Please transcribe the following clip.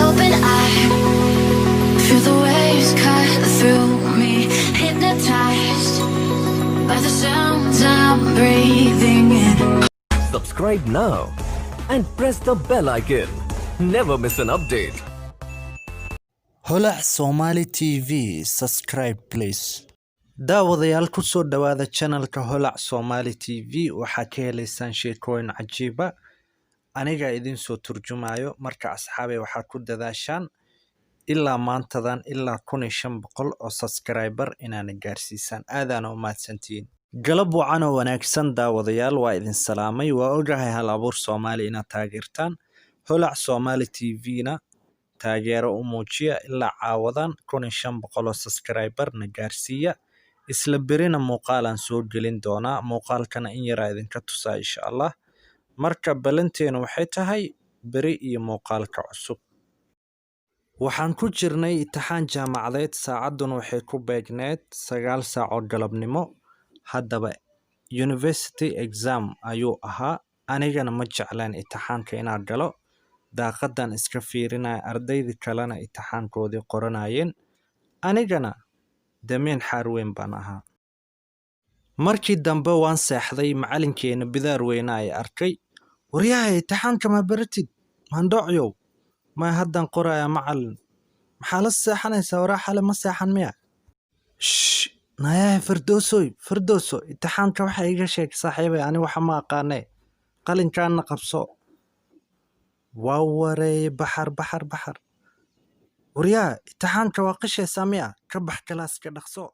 Open eye, feel the waves cut through me. Hypnotized by the sounds I'm breathing in. Subscribe now and press the bell icon. Never miss an update. Holac Somali TV, subscribe please. Daawadayaal, ku soo dhawaada channelka Holac Somali TV. Waxaad ka helaysaan sheekooyin cajiiba, aniga idin soo turjumayo. Marka asxaabay, waxaad ku dadaashaan ilaa maantadan ilaa 1500 oo subscriber inaana gaarsiisaan. Aadaana u mahadsantihiin. Galab wacan oo wanaagsan daawadayaal, waa idin salaamay. Waa ogahay hal abuur Soomaali inaad taageertaan. Holac Somali TV-na taageero u muujiya. Ilaa caawadan 1500 oo subscriber na gaarsiiya. Isla berina muuqaalaan soo gelin doonaa, muuqaalkana in yaraa idinka tusaa insha Allah. Marka balanteenu waxay tahay beri iyo muuqaalka cusub. Waxaan ku jirnay imtixaan jaamacadeed, saacadduna waxay ku beegneed 9 saac oo galabnimo. Haddaba university exam ayuu ahaa, anigana ma jecleen imtixaanka inaan galo. Daaqadan iska fiirinaya, ardaydii kalena imtixaankoodii qoranayeen, anigana dameen xaar weyn baan ahaa. Markii dambe waan seexday. Macalinkeena bidaar weyne ay arkay: "Waryahay, imtixaanka ma baratid? Maandhocyow." "Ma haddaan qoraya macalin." "Maxaa la seexanaysaa? Waraa, xale ma seexan miya?" "Shh, nayahay Fardoosoy, Fardooso, imtixaanka waxa iga sheeg saaxiibay, ani waxa ma aqaanee, qalinkaana qabso." Waa wareeye, baxar baxar baxar. "Waryaa, imtixaanka waa qishaysaa miya? Ka bax kalaaska dhaqso."